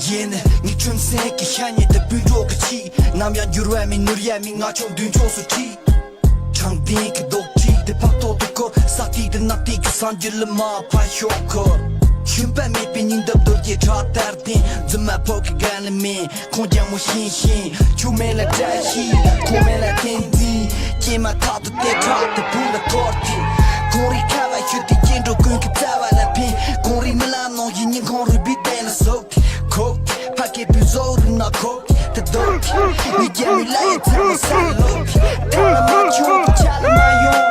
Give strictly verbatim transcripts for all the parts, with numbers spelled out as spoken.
ཡིན། ངའི་ཁྲིམས་སེང་གི་ཤ་ཉེ་དུ་སྤུན་གྲོགས་ཀྱི་ཆེད། ནམ་ཡང་འགྱུར་བ་མེད་ནོར་ཡ་མེད། ང་ཆུང་མདུན་ཕྱོགས་སུ་ཁྲིད། དྲང་བདེན་གྱི་རྡོག་ཁྲེས་དེ་ཕག་ཐོག་ཏུ་འཁོར། ས་ཐིག་དེ་ནག་ཐིག་གི་སངས་རྒྱས་ལ་མ་ཕ་ཤོག་འཁོར། ཤུན་པ་མེད་པའི་སྙིང་སྟོབས་རྡོ་རྗེ་བྲག་ལྟར་ལྡན། རྫུན་མ་ཕོ་གི་རྒན་ལ་མིན། ཁོང་རྒྱ་མོ་ཤིང་ཤིང་། ཆུ་མེད་ལ་བཀྲ་ཤིས། ཁོང་མེད་ལ་བསྟན་འཛིན། སྐྱེས་མ་ཐག་ཏུ་དེ་ཁྲག་དེ་བུ་ལ་འཐོར་ཏེ། ཁོང་རིགས་ཁ་བ་ཤུ་དེ་སྐྱེ་འགྲོ་ཀུན་གྱི་རྩ་བ་ལ་ཕན། ཁོང་རིགས་རྨི་ལམ་ནང་བཞིན་སྙིང་ཁོང་རུས་པའི་གཏིང་ལ་ཟུག་སྟེ། ཁོག་ཕ་སྐད་བུ་བཟོ་རུ་ན་ཁོག་དེ་རྡོ། མི་རྒྱ་མི་ལ་ཡི་ཚ་བ་ས་ལོག་ཐ་ན་མ་ཆུང་གི་ཆ་ལ་མ་ཡོང་།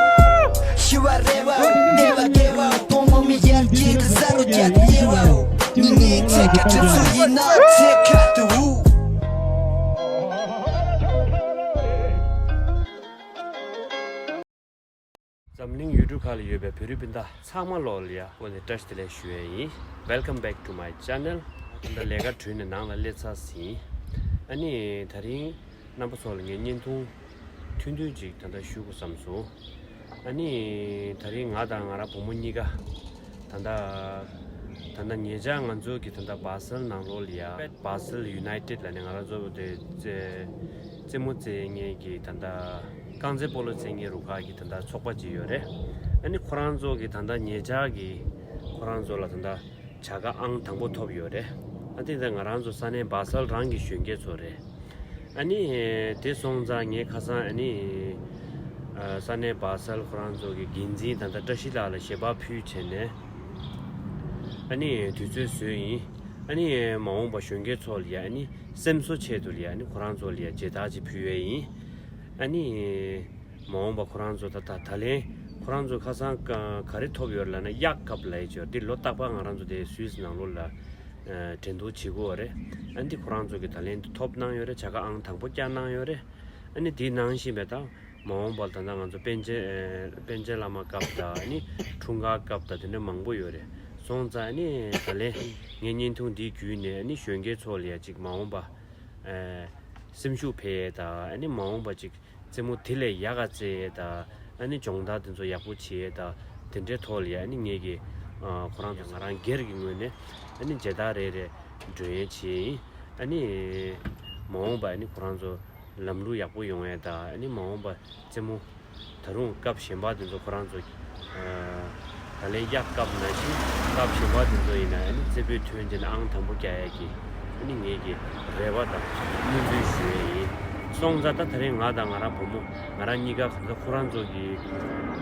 ཤི་བ་རེ་བ་བདེ་བ་བདེ་བ་གཏོང་མ་མི་ཡར་རྒྱས་ཀྱི་ས་རུ་རྒྱ་དེ་ཡེ་བའོ། ཉིན་ངའི་ཚེ་ག་ཁྲི་སུ་ཡིན་ན་ཚེ་ཁ་དུ་འུ། འཛམ་གླིང་ཡུལ་གྲུ་ཁག་ལ་ཡོད་པའི་བོད་རིགས་སྤུན་ཟླ་ཚང་མ་ལོག་ལ་ཡ་འོ་ནས་བཀྲ་ཤིས་བདེ་ལེགས་ཞུ་ཡས་ཡིན། Welcome back to my channel. ད་ལས་ཀ་གྲུལ་ནས་ནང་ལ་སླེབས་ཚར་ཟིན། ཨ་ནི་དེ་རིང་རྣམ་པ་ཚོ་ལ་ངས་བརྙན་ཐུང་ཐུང་ཐུང་ཅིག་ད་ལྟ་ཞུ་དགོས་བསམ་སོང་། ཨ་ནི་དེ་རིང་ང་དང་ང་རང་བུ་མོ་གཉིས་ཀ་ད་ལྟ་ད་ལྟ་ཉེ་ཆར་ང་ཚོ་གི་ད་ལྟ་བ་སལ་ནང་ལོགས་ལ་ཡ་བ་སལ་ཡུ་ནའི་ཊེཌ་ལ་ནི་ང་རང་ཚོ་དེ་རྩེད་རྩེད་མོ་རྩེད་མཁན་གྱི་ད་ལྟ་རྐང་རྩེད་སྤོ་ལོ་རྩེད་མཁན་རུ་ཁག་གི་ད་ལྟ་ཚོགས་པ་ཅིག་ཡོད་རེད། ཨ་ནི་ཁོ་རང་ཚོ་གི་ད་ལྟ་ཉེ་ཆར་གི་ཁོ་རང་ཚོ་ལ་ད་ལྟ་བྱ་དགའ་ཨང་དང་པོ་ཐོབ་ཡོད་རེད། ཨ་དེ་ད་ང་རང་ཚོ་ས་གནས་བ་སལ་རང་གི་གཞོན་སྐྱེས་ཚོ་རེད། ཨ་ནི་དེ་སོང་ཙང་ངས་ཁ་སང་ཨ་ནི་ཨ་ས་གནས་བ་སལ་ཁོ་རང་ཚོ་གི་འགན་འཛིན་ད་ལྟ་བཀྲ་ཤིས་ལགས་ལ་ཞལ་པར་ཕུལ་བྱས་ནས་ཨ་ནི་དུས་ཚོད་བཟོས་ཡིན། ཨ་ནི་མ་འོངས་པ་གཞོན་སྐྱེས་ཚོ་ལ་ཡ་ཨ་ནི་སེམས་གསོ་ཆེད་དུ་ལ་ཡ་ཨ་ནི་ཁོ་རང་ཚོ་ལ་ཡ་མཇལ་དར་ཅིག་ཕུལ་ཡས་ཡིན། ཨ་ནི་མ་འོངས་པ་ཁོ་རང་ཚོ་ད་ད་ད་ལན་ཁོ་རང་ཚོ་ཁ་སང་ག་ག་རེ་ཐོབ་ཡོད་ལབ་ན་གཡག་ཀབ་ལབ་ཡས་ཅིག་ཡོད། འདི་ལོ་རྟག་པར་ང་རང་ཚོ་དེ་སུད་སི་ནང་ལོགས་ལ་ཨ་འགྲན་བསྡུར་བྱེད་དགོས་རེད། ཨ་འདི་ཁོ་རང་ཚོ་གི་ད་ལན་འདི་ཐོབ་གནང་ཡོད་རེད། བྱ་དགའ་ཨང་དང་པོ་བསྐྱངས་གནང་ཡོད་རེད། ཨ་ནི་དེ་ནང་བཞིན་པའི་ད་མ་འོངས་པ་ད་ལྟ་ང་ཚོ་པཎ་ཆེན་ཨ་པཎ་ཆེན་བླ་མ་སྐབས་དང་ཨ་ནི་འཁྲུངས་སྐར་སྐབས་དང་དེ་འདྲ་མང་པོ་ཡོད་རེད། སོང་ཙང་ཨ་ནི་ད་ལན་ངས་བརྙན་ཐུང་འདི་བརྒྱུད་ནས་ཨ་ནི་གཞོན་སྐྱེས་ཚོ་ལ་ཡ་ཅིག་མ་འོངས་པ་ཨ་སེམས་ཤུགས་འཕེལ་ཡས་དང་ཨ་ནི་མ་འོངས་པ་ཅིག་རྩེད་མོ་དེ་ལས་ཡག་ག་རྩེ་ཡས་དང་ཨ་ནི་སྦྱོང་བརྡར་དེ་ཚོ་ཡག་པོ་བྱེད་ཡས་དང་དེ་འདྲའི་ཐོག་ལ་ཡ་ཨ་ནི་ངེད་ཀྱི་ཨ་ཁོ་རང་ཚོ་ང་རང་སྒེར་གྱི་ངོས་ནས་ཨ་ནི་མཇལ་དར་རེ་རེ་སྒྲོན་ཡས་བྱེད་ཡིན། ཨ་ནི་མ་འོངས་པ་ཨ་ནི་ཁོ་རང་ཚོ་ལམ་ལུགས་ཡག་པོ་ཡོང་ཡས་དང་ཨ་ནི་མ་འོངས་པ་རྩེད་མོ་ད་རུང་སྐབས་གཞན་པ་དེ་ཚོ་ཁོ་རང་ཚོ་ཨ་ད་ལན་གཡག་སྐབས་ནང་བཞིན་སྐབས་གཞན་པ་དེ་ཚོ་ཡིན་ན་ཨ་ནི་རྩེ་ཕུད་ཐོན་རྗེས་ནས་ཨང་དང་པོ་རྒྱག་ཡས་ཀྱི་ཨ་ནི་ངེད་ཀྱི་རེ་བ་དང་སྨོན་འདུན་ཞུ་ཡས་ཡིན། སོང་ཙང་ད་ད་རིང་ང་དང་ང་རང་བུ་མོ་ང་རང་གཉིས་ཀ་གང་ལྟར་ཁོ་རང་ཚོ་གི་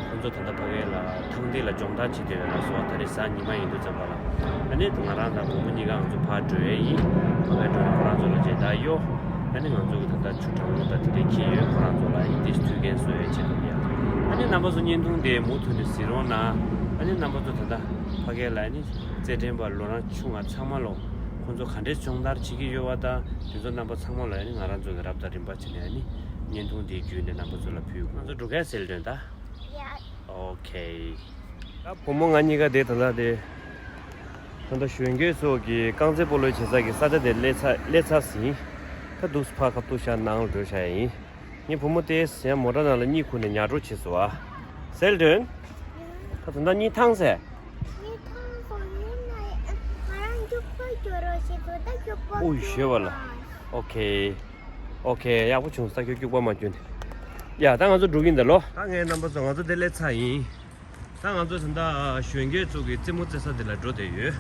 ཁོ་ཚོ་ད་ལྟ་ཕ་གི་ལ་ཐང་སྟེང་ལ་སྦྱོང་བརྡར་བྱེད་བསྡད་ཡོད་ལ་སོགས། ད་རེས་གཟའ་ཉི་མ་ཡིན་དུས་ཙམ་པ་ལ་ཨ་ནི་ང་རང་དང་བུ་མོ་གཉིས་ཀ་ང་ཚོ་ཕར་འགྲོ་ཡས་ཡིན། ཕ་གིར་འགྲོ་ནས་ཁོ་རང་ཚོ་ལ་མཇལ་དར་གཡོག་ཨ་ནི་ང་ཚོ་གི་ད་ལྟ་ཆུ་གྲང་མོ་དང་དེ་འདྲའི་འཁྱེར་ཡོད། ཁོ་རང་ཚོ་ལ་ཡིན་དེ་ཚུལ་མཁན་བཟོ་ཡས་ཆེད་དུ་ཡ། ཨ་ནི་རྣམ་པ་ཚོ་བརྙན་ཐུང་དེ་མུ་མཐུད་ནས་གཟིགས་རོགས་གནང་། ཨ་ནི་རྣམ་པ་ཚོ་ད་ལྟ་ཕ་གི་ལ་ཨ་ནི་རྩེད་འགྲན་པ་ལོ་རང་ཆུང་བ་ཚང་མ་ལོ་ཁོང་ཚོ་ག་འདྲས་སྦྱོང་བརྡར་བྱེད་ཀྱི་ཡོད་པ་དང་དེ་ཚོ་རྣམ་པ་ཚང་མ་ལ་ཨ་ནི་ང་རང་ཚོ་གི་རབ་དང་རིམ་པ་བྱས་ནས་ཨ་ནི་བརྙན་ཐུང་དེ་བརྒྱུད་ནས་རྣམ་པ་ཚོ་ལ་ཕུལ། ང་ཚོ་འགྲོ་ག་ཟེར་དོན་ད། ཡ། ཨོ་ཁེ། ད་བུ་མོ་ང་གཉིས་ཀ་དེ་ད་ལྟ་དེ་ད་ལྟ་གཞོན་སྐྱེས་ཚོ་གི་རྐང་རྩེད་སྤོ་ལོ་བྱེད་ས་གི་ས་ཆ་དེ་སླེབས་ཚར་སླེབས་ཚར་ཟིན། ད་འདུག་སེ་ཕར་ཁ་ཐུག་ཤར་ནང་ལ་འགྲོ་བཞག་ཡིན། ངའི་བུ་མོ་དེ་ཡང་མོ་ཊ་ནང་ལ་གཉིད་ཁུག་ནས་ཉལ་འགྲོ་བྱས་སོང་ཨ། ཟེར་དོན། ད་ད་ལྟ་གཉིད་ཐང་ཟེར། གཉིད་ཐང་སོང་ཡིན་ན་ང་རང་རྒྱུག་པ་རྒྱུག་རོགས་བྱེད་དོ། ད་རྒྱུག་པ་ཨོ་རྒྱུག་ཞེས་པ་ལ། ཨོ་ཁེ། ཨོ་ཁེ། ཡག་པོ་བྱུང་ས་ཁྱོད་རྒྱུག་པ་མ་བརྒྱུགས་ནས། ཡ་ད་ང་ཚོ་འགྲོ་གིན་ད་ལོ། ད་ངའི་རྣམ་པ་ཚོ་ང་ཚོ་དེ་སླེབས་ཚར་ཡིན། ད་ང་ཚོ་ད་ལྟ་གཞོན་སྐྱེས་ཚོ་གི་རྩེད་མོ་རྩེ་ས་དེ་ལ་འགྲོ་བསྡད་ཡོད།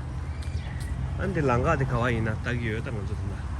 ཨ་འདི་ལམ་ཁ་དེ་ག་བ་ཡིན་ན་ལྟ་གི་ཡོད་ད་ང་ཚོ་ད་ལྟ།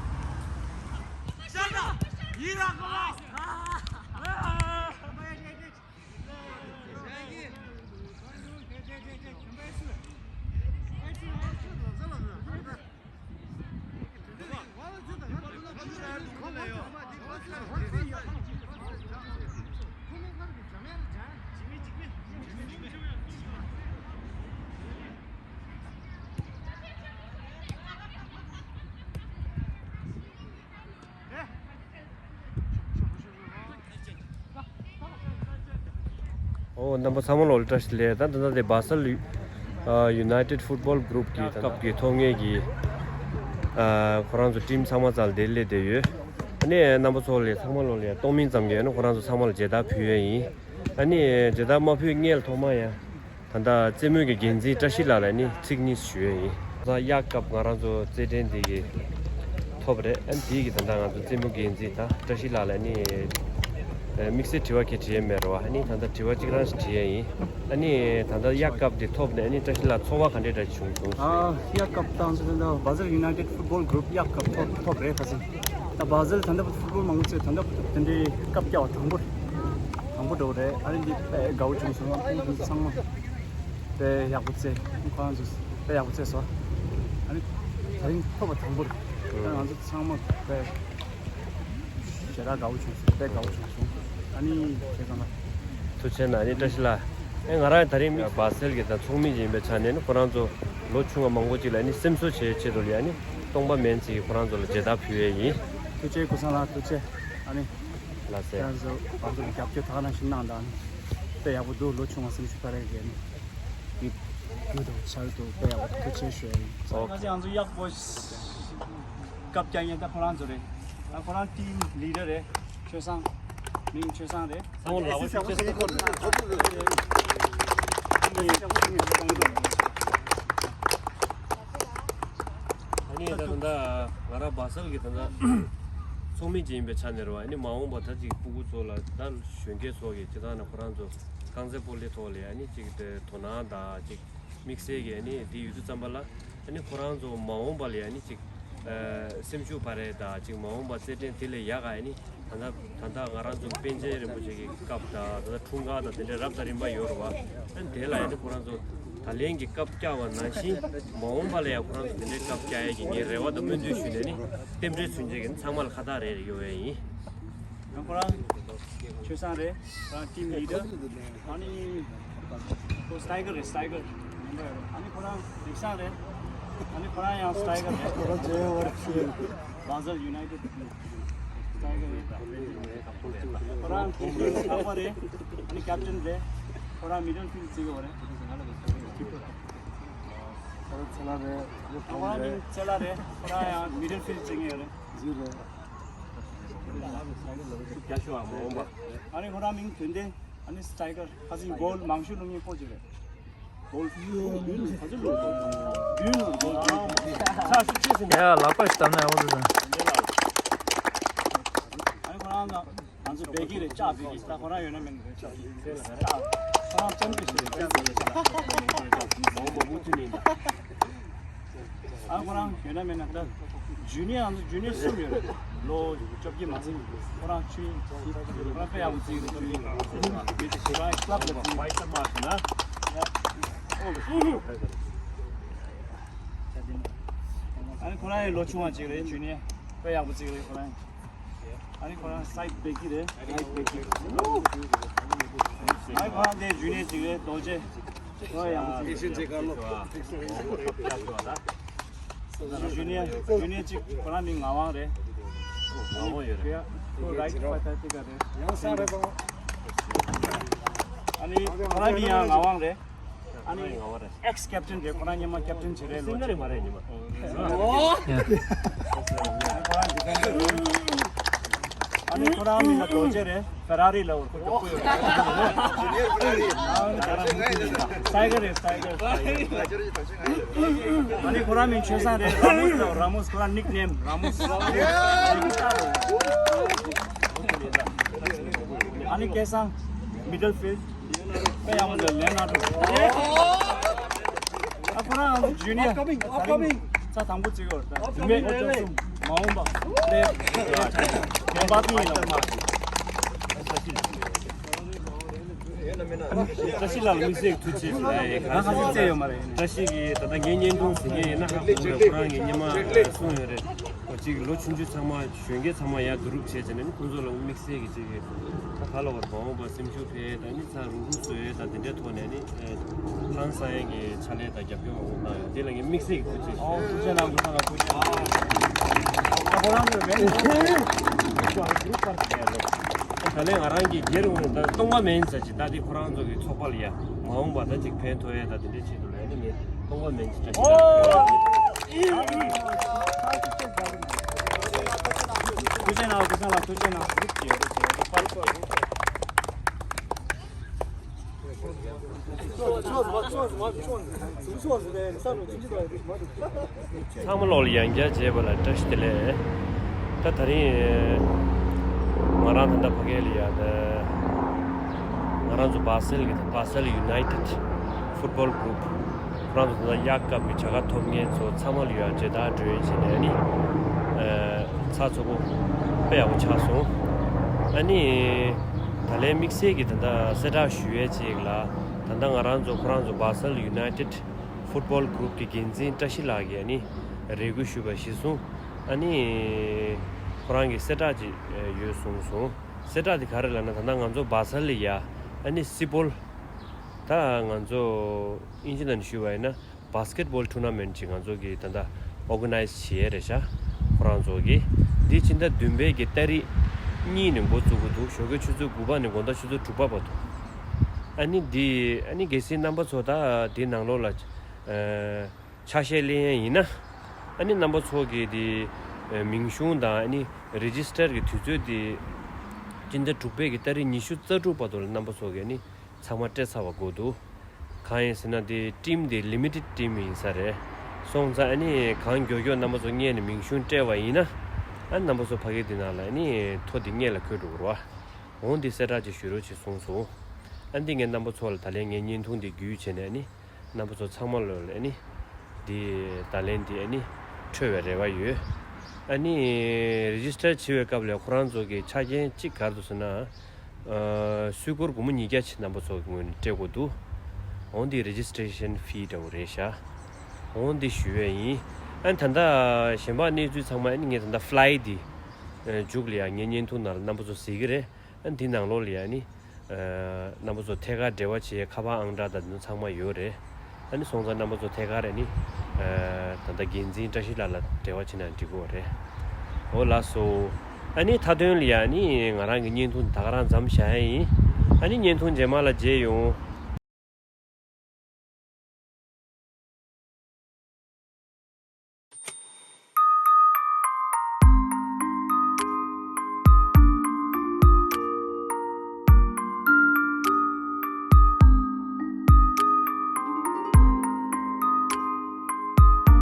ཨོ་རྣམ་པ་ཚང་མ་ལོ་ལ་བཀྲ་ཤིས་བདེ་ལེགས། ད་ད་ལྟ་དེ་བ་སལ་ཡུ་ནའི་ཊེཌ་ཕུཊ་བོལ་གུ་རུབ་ཀྱི་ད་སྐབས་ཀྱི་ཐོབ་མཁན་གྱི་ཨ་ཁོ་རང་ཚོ་ཊིམ་ཚང་མ་རྩ་ལ་དེ་སླེབས་བསྡད་ཡོད། ཨ་ནི་རྣམ་པ་ཚོ་ལ་ཚང་མ་ལོ་ལ་གཏོང་མིན་ཙམ་གྱིས་ཨ་ནི་ཁོ་རང་ཚོ་ཚང་མ་ལ་མཇལ་དར་ཕུལ་ཡས་ཡིན། ཨ་ནི་མཇལ་དར་མ་ཕུལ་སྔོན་ལ་ཐོག་མར་ཡང་། ད་ལྟ་རྩེད་མོའི་གི་འགན་འཛིན་བཀྲ་ཤིས་ལགས་ལ་ནི་ཚིག་གཉིས་ཞུ་ཡས་ཡིན། ད་གཡག་བཀབ་ང་རང་ཚོ་རྩེད་འགྲན་འདི་གི་ཐོབ་རེད། ཨ་ནི་དེའི་གི་ད་ལྟ་ང་ཚོ་རྩེད་མོ་འགན་འཛིན་ད་བཀྲ་ཤིས་ལགས་ལ་ནི་དམིགས་བསལ་དྲི་བ་གི་དྲི་ཡས་མེད་རེད་བ། ཨ་ནི་ད་ལྟ་དྲི་བ་གཅིག་རང་ཞིག་དྲི་ཡས་ཡིན། ཨ་ནི་ད་ལྟ་གཡག་བཀབ་འདི་ཐོབ་ནས་ཨ་ནི་བཀྲ་ཤིས་ལགས་ཚོར་བ་ག་འདྲས་འདྲ་བྱུང་སོང་ཞུ། ཨ་གཡག་བཀབ་བཏང་ཚེ་ད་ལྟ་བ་ཟལ་ཡུ་ནའི་ཊེཌ་ཕུཊ་བོལ་གུ་རུབ་གཡག་བཀབ་ཐོབ་ཐོབ་རེད། ཁ་སང་ད་བ་ཟལ་ད་ལྟ་ཕུཊ་བོལ་མང་པོ་ཚོས་ད་ལྟ་དེ་འདྲའི་བཀབ་བཀྱག་པ་དང་པོ་རེད། དང་པོ་འགྲོ་རེད། ཨ་ནི་འདི་དཔེ་དགའ་བོ་བྱུང་སོང་། ཨ་ནི་ཚང་མ་དཔེ་ཡག་པོ་རྩེ། ཁོ་རང་ཚོ་དཔེ་ཡག་པོ་རྩེ་སོང་། ཨ་ནི་དེ་རིང་ཐོབ་པ་དང་པོ་རེད། ཨ་ནི་ང་ཚོ་ཚང་མ་དཔེ་ཞེ་དྲག་དགའ་བོ་བྱུང་སོང་། དཔེ་དགའ་བོ་བྱུང་སོང་། ཨ་ནི་ཁྱེད་ཚང་མ་ཐུགས་རྗེ་གནང་། ཨ་ནི་བཀྲ་ཤིས་ལགས། ཨེ་ང་རང་ད་རིང་བ་ཟལ་གྱི་ད་ཚོགས་མི་ཅིག་ཡིན་པའི་ཆ་ནས་ནི་ཁོ་རང་ཚོ་ལོ་ཆུང་བ་མང་པོ་ཅིག་ལ་ནི་སེམས་གསོ་བྱེད་ཆེད་དུ་ལ་ནི་སྟོང་པ་མེན་ཚིག་ཁོ་རང་ཚོ་ལ་མཇལ་དར་ཕུལ་ཡས་ཡིན། ཐུགས་རྗེ་ཆེ་ཀུན་བཟང་ལགས། ཐུགས་རྗེ་ཆེ། ཨ་ནི་ལགས་སེ། ཁྱེད་རང་ཚོ་ང་ཚོ་ལ་རྒྱབ་སྐྱོར་ད་ག་ནང་བཞིན་གནང་དང་། དཔེ་ཡག་པོ་འདུག་ལོ་ཆུང་བ་སེམས་ཤུགས་འཕར་ཡས་ཀྱི་ནི་རྒྱུ་དང་ཆར་དུ་དཔེ་ཡག་པོ་ཐུགས་རྗེ་ཆེ་ཞུ་ཡས་ཡིན། ཨོ། ང་ཚོ་ཡང་ཚོ་ཡག་པོ་བཀབ་རྒྱག་མཁན་ད་ཁོ་རང་ཚོ་རེད། ད་ཁོ་རང་ཊིམ་ལི་ཌར་རེད། ཆོས་བཟང་། མིང་ཆོས་བཟང་རེད། ཨ་ནི་ད་ལྟ་ང་རང་བ་ཟལ་གྱི་ད་ལྟ་ཚོགས་མི་ཅིག་ཡིན་པའི་ཆ་ནས་རེད་བ། ཨ་ནི་མ་འོངས་པ་ད་ཅིག་སྤུ་གུ་ཚོ་ལ་ད་གཞོན་སྐྱེས་ཚོ་གི་སྤྱིར་བཏང་ནས་ཁོ་རང་ཚོ་རྐང་རྩེད་སྤོ་ལོའི་ཐོག་ལ་ཨ་ནི་ཅིག་དེ་དོ་སྣང་དང་ཅིག་དམིགས་བསལ་གྱི་ཨ་ནི་དེ་ཡོད་དུས་ཙམ་པ་ལ་ཨ་ནི་ཁོ་རང་ཚོ་མ་འོངས་པ་ལ་ཨ་ནི་ཅིག་སེམས་ཤུགས་འཕར་ཡས་དང་ཅིག་མ་འོངས་པ་རྩེད་འགྲན་དེ་ལས་ཡག་ག་ཨ་ནི་ད་ལྟ་ད་ལྟ་ང་རང་ཚོ་པཎ་ཆེན་རིན་པོ་ཆེ་གི་སྐབས་དང་ད་ལྟ་འཁྲུངས་སྐར་དང་དེ་འདྲའི་རབ་དང་རིམ་པ་ཡོད་རེད་བ། ཨ་ནི་དེ་ལ་ཡང་ནི་ཁོ་རང་ཚོ་ད་ལན་གྱི་སྐབས་བསྐྱལ་བ་ནང་བཞིན་མ་འོངས་པ་ལ་ཡང་ཁོ་རང་ཚོ་དེ་འདྲའི་སྐབས་བསྐྱལ་ཡས་ཀྱི་ངའི་རེ་བ་དང་སྨོན་འདུན་ཞུས་ནས་ནི་རྟེན་འབྲེལ་མཚོན་བྱེད་ཀྱི་ནི་ཚང་མ་ལ་ཁ་བཏགས་རེ་རེ་ཡོད་པ་ཡིན། ཡང་ཁོ་རང་ཆོས་བཟང་རེད། ཁོ་རང་ཊིམ་ལི་ཌར། ཨ་ནི་ཁོ་སི་ཊའི་གར་རེད། སི་ཊའི་གར། ཨ་ནི་ཁོ་རང་རིག་བཟང་རེད། ཨ་ནི་ཁོ་རང་ཡང་སི་ཊའི་གར་རེད། ཁོ་རང་ཇེ་ཝར་ཤི། བ་ཟལ་ཡུ་ནའི་ཊེཌ་སི་ཊའི་གར་རེད། ཁོ་རང་ལྷག་པ་རེད། ཨ་ནི་ཀེབ་ཊན་རེད། ཁོ་རང་མི་ཌལ་ཕིལ་ཌར་རྩེ་གི་ཡོད་རེད། ཁོ་རང་ཚེ་ལ་རེད། ཁོ་རང་མིང་ཚེ་ལ་རེད། ཁོ་རང་ཡང་མི་ཌལ་ཕིལ་ཌར་རྩེ་གི་ཡོད་རེད། ཨ་ནི་ཁོ་རང་མིང་དོན་ལྡན། ཨ་ནི་སི་ཊའི་གར། ཁ་སང་གོལ་མང་ཤོས་བླུགས་མཁན་ཁོ་ཅིག་རེད། གོལ་རྒྱུན་ག་ཚོད་བླུགས། རྒྱུན་ལ་གོལ་ཚ་ཤུགས་ཆེ་ཟིན། ཡ་ལག་པ་ཞིག་བཏང་ན་ཡག་པོ་འདུག་ད། ཨ་ནི་ཁོ་རང་ལ་ང་ཚོ་བེ་གི་རེད། ལྕགས་བེ་གི། ད་ཁོ་རང་ཡོད་ན་མེད་ན་རེད། ལྕགས་ཁོ་རང་ལྕམ་སྐྱིད་ཞིག་རེད། ལྕམ་སྐྱིད་ཞིག་རེད། མ་འོངས་པ་མུ་མཐུད་ནས་ཡིན་ད། ཨ་ཁོ་རང་ཡོད་ན་མེད་ན་ད་ཇུ་ནི་ཡར་ང་ཚོ་ཇུ་ནི་ཡར་གསུམ་ཡོད་རེད། ལོ་བཅོ་བརྒྱད་མ་ཟིན། ཁོ་རང་ཆུང་ཡིན། ཁོ་རང་དཔེ་ཡག་པོ་རྩེ་གི་རེད། ཇུ་ནི་ཡར་ཁོ་རང་ཀི་ལབ་ལ་རྩེ་གི་རེད། ཨ་ནི་ཁོ་རང་ཡང་ལོ་ཆུང་བ་ཅིག་རེད། ཇུ་ནི་ཡར་དཔེ་ཡག་པོ་རྩེ་གི་རེད་ཁོ་རང་ཡང་། ཨ་ནི་ཁོ་རང་སའིཌ་བེ་གི་རེད། ཨ་ནི་ཁོ་རང་དེ་ཇུ་ནི་ཡར་ཅིག་རེད། རྡོ་རྗེ། ཁོ་ཡང་ཨེ་ཤན་ཆེ་ཁ་ལོ། ཇུ་ནི་ཡར། ཇུ་ནི་ཡར་ཅིག་ཁོ་རང་མིང་ངག་དབང་རེད། ངག་དབང་ཡོད་རེད། ཁོ་རའིཊ་ཕ་ཏ་ཏི་ཀ་རེད། ཡང་ས་རེད་པ། ཨ་ནི་ཁོ་རང་མིང་ཡང་ངག་དབང་རེད། ཨ་ནི་ངག་དབང་རེད། ཨེགས་ཀེབ་ཊན་རེད། ཁོ་རང་སྔོན་མ་ཀེབ་ཊན་བྱེད་རེད་ལོ། སེམས་ཁ་རེད་མ་རེད་ཉི་མ། ཨ་ནི་ཁོ་རང་མིང་ལ་རྡོ་རྗེ་རེད། ཧྥེ་ར་རི་ལ་འོར་ཁོ་ཀྱོག་པོ་ཡོད་རེད། སའི་ཀལ་རེད། སའི་ཀལ། ཨ་ནི་ཁོ་རང་མིང་ཆོས་བཟང་རེད། ར་མོ་སི་ལ་ར་མོ་སི། ཁོ་རང་ནིག་ནེམ་ར་མོ་སི། ཨ་ནི་སྐལ་བཟང་མི་ཌལ་ཕིལ་ཌར། དཔེ་ཡག་པོ་ལས་ལེ་ནར་ཌོ། ཨ་ཁོ་རང་ཇུ་ནི་ཡར། ཨབ་ཀ་མིང་། ཨབ་ཀ་མིང་། ཚ་དང་པོ་བརྩི་གི་ཡོད་རེད། ད་ཨབ་ཀ་མིང་རེད། མ་འོངས་པ་ལས་གཞན་པ་ཏིང་ཡིན་ལ། བཀྲ་ཤིས་ལགས་ལ་དམིགས་བསལ་གྱི་ཐུགས་རྗེ་ཆེ་ཞུ་ཡ་ཡིན། གང་ང་ཁ་སང་བརྩད་ཡོད་མ་རེད། བཀྲ་ཤིས་ཀྱིས་ད་ལྟ་ངའི་བརྙན་ཐུང་གཟིགས་མཁན་ཡིན་ན་ཧ་གོ་གི་རེད། ཁོ་རང་གིས་སྔོན་མ་གསུངས་ཡོད་རེད། ཁོ་གཅིག་ལོ་ཆུང་ཆུང་ཚང་མ་གཞོན་སྐྱེས་ཚང་མ་ཡར་བསྡུ་རུབ་བྱས་བྱས་ནས་ནི་ཁོང་ཚོ་ལ་དམིགས་བསལ་གྱི་གཅིག་གི་ད་ག་ལ་བར་མ་འོངས་པར་སེམས་ཤུགས་འཕེལ་ཡས་དང་ནི་ཚ་རུག་རུག་བཟོ་ཡས་དང་དེ་འདྲའི་ཐོག་ནས་ནི་ཧང་སང་ཡས་ཀྱི་ཕྱག་ལས་དང་རྒྱབ་སྐྱོར་མང་པོ་གནང་ཡོད། དེ་ལ་ངས་དམིགས་བསལ་གྱི་ཐུགས་རྗེ་ཆེ། ཨོ་ཐུགས་རྗེ་གནང་། ཁོང་ལ་ཐུགས་རྗེ་གནང་། ཨ་ཁོ་རང་ཚོས་མེད། ད་ལན་ང་རང་གི་སྒེར་ངོས་ནས་ད་སྟོང་པ་མེན་ཟེར་ཅིག་ད་དེ་ཁོ་རང་ཚོ་གི་ཚོགས་པ་ལ་ཡ་མ་འོངས་པ་ད་ཅིག་ཕན་ཐོགས་ཡས་ད་དེ་འདྲའི་ཆེད་དུ་ལ་ཡ་ནི་ངས་སྟོང་པ་མེན་ཅིག་བཀྲ་ཤིས་ལགས། ཨོ། ཐུགས་རྗེ་གནང་། སྐལ་བཟང་ལགས་ཐུགས་རྗེ་གནང་། ཚང་མ་ལོག་ལ་ཡང་བསྐྱར་མཇལ་བ་ལ་བཀྲ་ཤིས་བདེ་ལེགས། ད་དེ་རིང་ང་རང་ད་ལྟ་ཕ་གི་ལ་ཡ་ད་ང་རང་ཚོ་སྦ་སེལ་གྱི་ད་སྦ་སེལ་ཡུ་ནའི་ཊེཌ་ཕུཊ་བྷོལ་གུ་རུབ། ཁོ་རང་ཚོ་ད་ལྟ་གཡག་ཀབ་ཀྱི་བྱ་དགའ་ཐོབ་མཁན་ཚོ་ཚང་མ་ལ་ཡ་མཇལ་དར་སྒྲོན་བྱས་ནས་ཨ་ནི་ཚགས་ཚུད་པོ་དཔེ་ཡག་པོ་ཆགས་སོང་། ཨ་ནི་ད་ལན་དམིགས་བསལ་གྱི་ད་ལྟ་གསལ་བསྒྲགས་ཞུ་ཡས་ཅིག་ལ། ད་ལྟ་ང་རང་ཚོ་ཁོ་རང་ཚོ་སྦ་སེལ་ཡུ་ནའི་ཊེཌ་ཕུཊ་བྷོལ་གུ་རུབ་ཀྱི་འགན་འཛིན་བཀྲ་ཤིས་ལགས་ཀྱིས་ཨ་ནི་རེ་སྐུལ་ཞུས་པ་གཞིར་བཟུང་ཨ་ནི་ཁོ་རང་གི་གསལ་བསྒྲགས་ཅིག་ཡོད་གསུངས་སོང་། གསལ་བསྒྲགས་དེ་ག་རེ་ལབ་ན། ད་ལྟ་ང་ཚོ་སྦ་སེལ་ལ་ཡ་ཨ་ནི་སི་པོལ། ད་ང་ཚོ་དབྱིན་ཇི་ནང་ནས་ཞུས་པ་ཡིན་ན་བྷ་སི་ཀེཊ་བྷོལ་ཊུར་ན་མེནཊ་ཅིག་ང་ཚོ་གིས་ད་ལྟ་ཨོར་ག་ནའི་ཛི་བྱེད་ཡས་རེད་ཤག་ཁོ་རང་ཚོ་གིས། འདི་ཕྱི་ཟླ་བདུན་པའི་གི་ཏ་རིག་གཉིས་ནས་འགོ་བཙུགས་ཀྱི་འདུག་ཞོགས་ཀའི་ཆུ་ཚོད་དགུ་པ་ནས་དགོང་དག་ཆུ་ཚོད་དྲུག་པ་བར་དུ། ཨ་ནི་འདི་ཨ་ནི་གལ་སྲིད་རྣམ་པ་ཚོ་ད་འདི་ནང་ལོགས་ལ་ཨ་ཆ་ཤས་ལེན་ཡས་ཡིན་ན། ཨ་ནི་རྣམ་པ་ཚོ་གི་འདི་ཨ་མིང་གཞུང་དང་ཨ་ནི་རེ་ཇི་སི་ཊར་གྱི་དུས་ཚོད་འདི་ཕྱི་ཟླ་དྲུག་པའི་གི་ཏ་རིག་ཉི་ཤུ་རྩ་དྲུག་བར་དུ་ལ་རྣམ་པ་ཚོ་གིས་ཨ་ནི་ཚང་མ་སྤྲད་ཚར་བ་དགོས་འདུག་གང་ཡིན་ཟེར་ན་དེ་ཊིམ་དེ་ལི་མི་ཊེཌ་ཊིམ་ཡིན་ས་རེད། སོང་ཙང་ཨ་ནི་གང་མགྱོགས་མགྱོགས་རྣམ་པ་ཚོ་སྔོན་ནས་མིང་གཞུང་སྤྲད་པ་ཡིན་ན། ཨ་རྣམ་པ་ཚོ་ཕ་གི་འདི་ནང་ལ་ཨ་ནི་ཐོ་འདི་སྔོན་ལ་འཁོད་འགྲོ་གི་རེད་བ། འོང་འདི་གསལ་བསྒྲགས་ཅིག་ཞུ་རོགས་ཅིག་གསུངས་སོང་། ཨ་འདི་ངས་རྣམ་པ་ཚོ་ལ་ད་ལན་ངའི་བརྙན་ཐུང་འདི་བརྒྱུད་བྱས་ནས་ཨ་ནི་རྣམ་པ་ཚོ་ཚང་མ་ལོ་ལ་ཨ་ནི་འདི་ད་ལན་འདི་ཨ་ནི་འཕྲོད་པའི་རེ་བ་ཡོད། ཨ་ནི་རེ་ཇི་སི་ཊར་བྱེད་པའི་སྐབས་ལ་ཁོ་རང་ཚོ་གི་ཆ་རྐྱེན་གཅིག་ག་རེ་འདུག་ཟེར་ན། ཨ་སུས་སྒོར་སྒོར་མོ་ཉིས་བརྒྱ་ཅིག་རྣམ་པ་ཚོ་གི་ངོས་ནས་སྤྲད་དགོས་འདུག་འོང་འདི་རེ་ཇི་སི་ཊེ་ཤན་ཕི་འདྲ་བོ་རེད་ཤག་འོང་འདི་ཞུ་བས་ཡིན། ཨ་ནི་ད་ལྟ་གཞན་པ་གནས་ཚུལ་ཚང་མ་ཨ་ནི་ངས་ད་ལྟ་ཕི་ལའི་ཡར་འདི་ཨ་མཇུག་ལ་ཡ་ངའི་བརྙན་ཐུང་ནང་ལ་རྣམ་པ་ཚོ་གཟིགས་ཀྱི་རེད། ཨ་འདི་ནང་ལོགས་ལ་ཡ་ནི་ཨ་རྣམ་པ་ཚོ་ཐད་ཀར་འབྲེལ་བ་བྱེད་ཁ་པར་ཨང་གྲངས་དང་འདི་ཚོ་ཚང་མ་ཡོད་རེད། ཨ་ནི་སོང་ཙང་རྣམ་པ་ཚོ་ཐད་ཀར་ཨ་ནི་ཨ་ད་ལྟ་འགན་འཛིན་བཀྲ་ཤིས་ལགས་ལ་འབྲེལ་བ་བྱེད་ན་འགྲིག་གི་རེད། འོ་ལགས་སོ། ཨ་ནི་མཐའ་དོན་ལ་ཡ་ཨ་ནི་ང་རང་གི་བརྙན་ཐུང་འདི་ད་ག་རང་མཚམས་བཞག་ཡ་ཡིན། ཨ་ནི་བརྙན་ཐུང་རྗེས་མ་ལ་མཇལ་ཡོང་།